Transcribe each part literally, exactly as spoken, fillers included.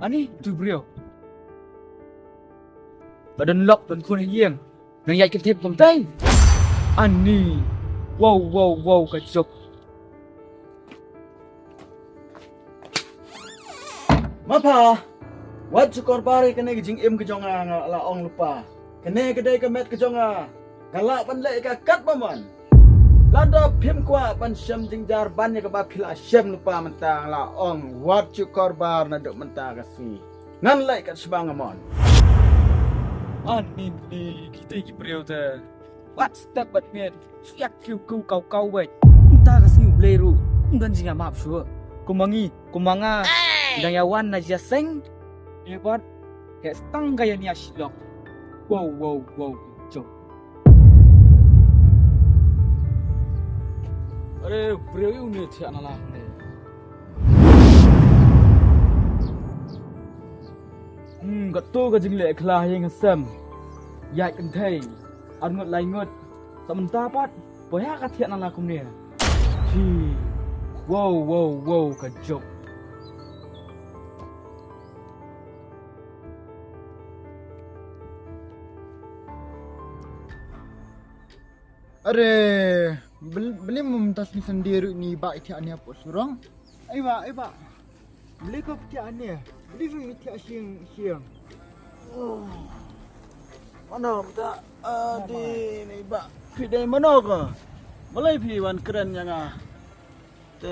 Ani, tu briew. Ba don lok don khun ha ïing. Nang ïaid kynthei kumtai. Ani. Wow, wow, wow, ka jop. Mapa. Wat ju kor bari kane ka jingim ka jong nga, nga la ong lypa. Kane ka dei ka met ka jong nga. Nga lah ban leh ïa ka katba mon. Lada phim kwah ban shem jingjar ban ïa kaba phi la shem lypa mynta, nga la ong wat ju kor bar naduh mynta ka sngi. Ngan leh kat shaba nga mon. Ani ni kita ki briew te. Wat step bad miet. Shu ïa kiew kiew kaw kaw wei. Mynta ka sngi U Blei ruh um don jingïamap shuh. Kum ma ngi, kum ma nga. Dang ïa wan na jia seng. Ïa bad. Heh stang ka ïa nia shilok. Wow, wow, wow. Jom. Are, briew ïa une thiah na la ne. Hmm, kato ka jingleh khlaiñ ha sem. Ïaid kynthei. Ar ngut lai ngut. Sa mynta pat. Poi ha ka thiah na la kumne. Hi. Wow, wow, wow, ka jop. Are, bel-, beli mum tas ni sendiri ni ba iti ania po surong. Ai ba, ai ba. Beli ko piti ania. Beli mum iti asiang, siang. Oh. Mano ta, ah, di ni ba. Phi dei mano ko? Malai phi wan kren ïa nga. Te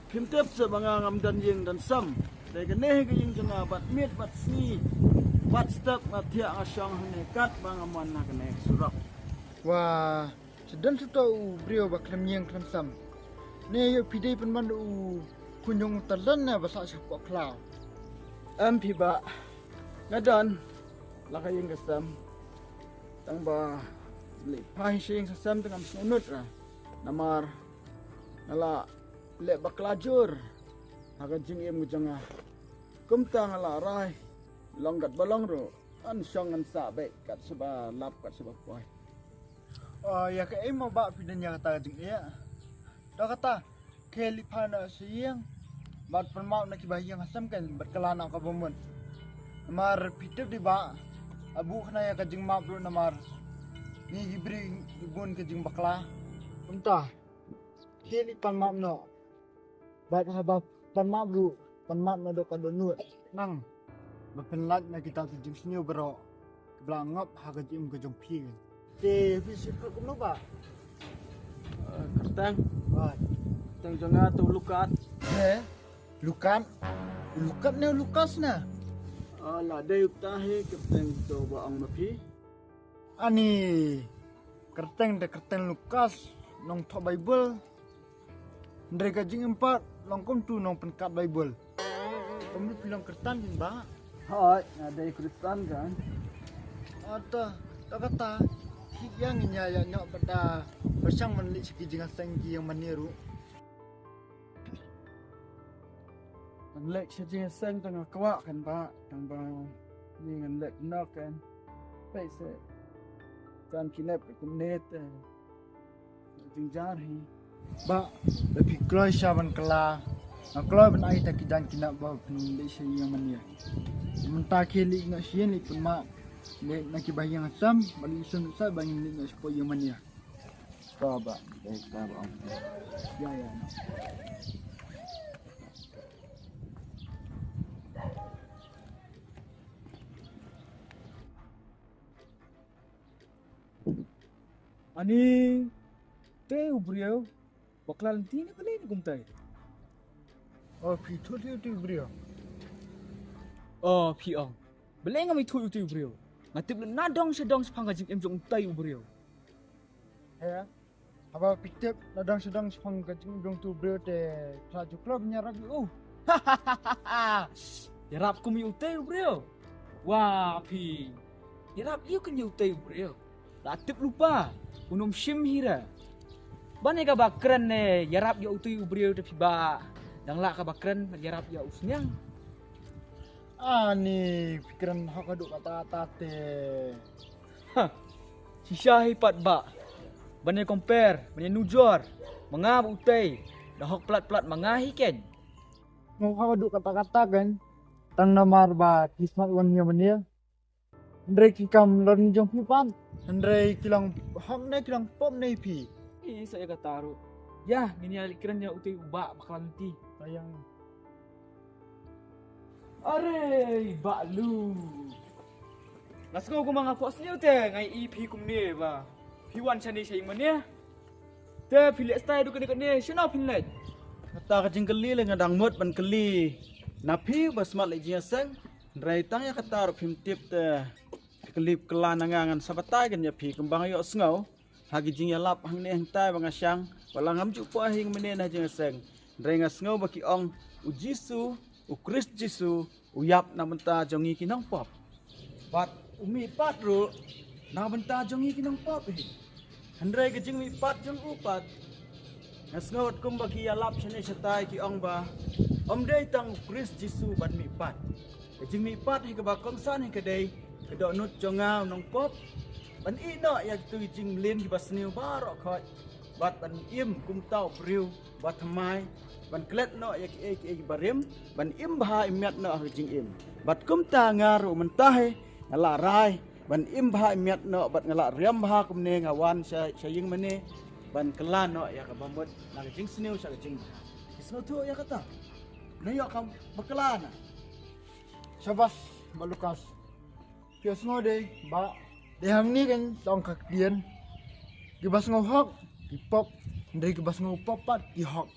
phim tip seh ba nga ngam don ïing don sem. Dei kane hi ka ïing jong nga bad miet bad sngi. Bad step nga thiah nga shong hangne katba nga mon ha kane ka surok. Wa, sa don sa to u briew ba khlem ïing khlem sem. Ne ïoh phi dei pynban u khun jong u Tarzan ne ba sah shapoh khlaw. Em phi ba. Nga don la ka ïing ka sem. Tang ba leit phai sha ïing sha sem te ngam sngewnud ra. Namar nga la leh bakla jur ha ka jingim ka jong nga. Kumta nga la rai long kat ba long ruh ngan shong ngan sah beit kat shaba lap kat shaba poi. Oh, ïa kaei mo ba phi don ïa kata ka jingeh? To kata, khie leit phai noh sha ïing bad pan map na kiba ïing ha sem kan bad kylla noh kaba mut. Namar phi tip dei ba, abu khana ïa ka jingmap ruh namar ngi ki briew ngi bun ka jingbakla. Kumta, khie leit pan map noh. Bad haba pan map ruh, pan map naduh ka dohnud. Nang ba pynlait na kita ki jingsniew baroh kiba la ngop ha ka jingim ka jong phi. Te phi shu khot kumno ba? Eh, kyrteng. Oi. Kyrteng jong nga to Lukat. He? Lukat? Lukat ne Lukas ne? Ah, la dei uta hi kyrteng to ba ong na phi. Ani, kyrteng te kyrteng Lukas, nongthoh Baibl. Hynrei ka jingim pat long kum tu nongpynkat Baibl. Kumno phi long Khristan kin ba? Hooid, nga dei Khristan kan. Ata, ta kata, ki ïa ngin ïa ïa ñiah bad da pyrshang ban leit sha ki jingïaseng ki ïing mane ruh. Ngan leit sha jingïaseng tang nga kwah kan ba, tang ba ni ngan leit noh kan. Peit se. Kan ki nep kumne te. Jingjar hi. Ba, da phi kloi sha ban kylla. Nga kloi ban ai ta ki jan ki nep ba phin leit sha ïing mane. Mynta ki leit na sha ïing leit pynmap. Leit na ki ba ïing hasem, ba leit sha ba ngin leit na sha ïing mane. Ka ba, eh, ka ba. Ya, ya. Ani, te u briew, bakla lynti ne balei ne kumtai? Oh, phi ïathuh ïa utai u briew? Oh, phi ong. Balei ngam ïathuh ïa utai u briew? Nga tip lynti nadong shadong shaphang ka jingim jong utai u briew. He? Haba phi tip nadong shadong shaphang ka jingim jong utai u briew te phi la ju kloi ban ïarap ïa u. Ïarap kum ïa utai u briew. Wa phi. Ïarap ïa u kum ïa utai u briew. La tip lypa. Un ym shim hi re. Ban ïa kaba kren ne ïarap ïa utai u briew te phi ba dang lah kaba kren ïarap ïa u sniang. Ani phi kren hok haduh katta katta te. Ha. Shisha hi pat ba. Ban ïa compare, ban ïa nujor. Ma nga ba utai. Da hok plat plat ma nga hi ken. Nga hok haduh katta katta ken. Tang namar ba ki smat wan ïa mane. Hynrei ki kam lor ni jong phi pat. Hynrei ki long hok ne ki long pop ne phi. Ih, sa ïa kata ruh. Ïa, ngin ïa kren ïa utai u bah bakla lynti. Sayang. Are, bah Lu. Nga sngew kumba nga pok sniew te nga ïohi phi kumne ba phi wan shane sha ïing mane. Te phi leh stai du kane kane, shano phin leit? Kata ka jingkylli lei nga dang mut ban kylli na phi ba smat leit jingïaseng. Hynrei tang ïa kata ruh phim tip te. Kylli kylla na nga, ngan sa batai kan ïa phi kumba nga ïohsngew ha ki jingïalap hangne hangtai ba nga shang, ba la ngam ju poi ha ïing mane na jingïaseng. Hynrei nga sngew ba ki ong u Jisu, u Khrist Jisu, u ïap na bynta jong ngi ki nongpop. Bad u mihpat ruh na bynta jong ngi ki nongpop hi. Hynrei ka jingmihpat jong u pat, nga sngew kumba ki ïalap shane shatai ki ong ba ym dei tang u Khrist Jisu ban mihpat. Ka jingmihpat hi kaba kongsan hi ka dei ka dohnud jong nga u nongpop ban ïeh noh ïa kitu ki jingmlien kiba sniew baroh khoit, bad ban im kumta u briew ba thymmai, ban klet noh ïa kiei kiei kiba rim, ban im bha im miat noh ha ka jingim. Bad kumta nga ruh mynta hi nga la rai ban im bha im miat noh bad nga la riam bha kumne, nga wan sha, sha ïing mane ban kylla noh ïa kaba mut na ka jingsniew sha ka jingbha. Phi sngewthuh ïa kata? Na ïoh kam bakla na. Shabas, Bah Lukas. Phi sngew dei ba dei hangne kan tong ka ktien. Kiba sngew hok ki pop, hynrei kiba sngew pop pat ki hok.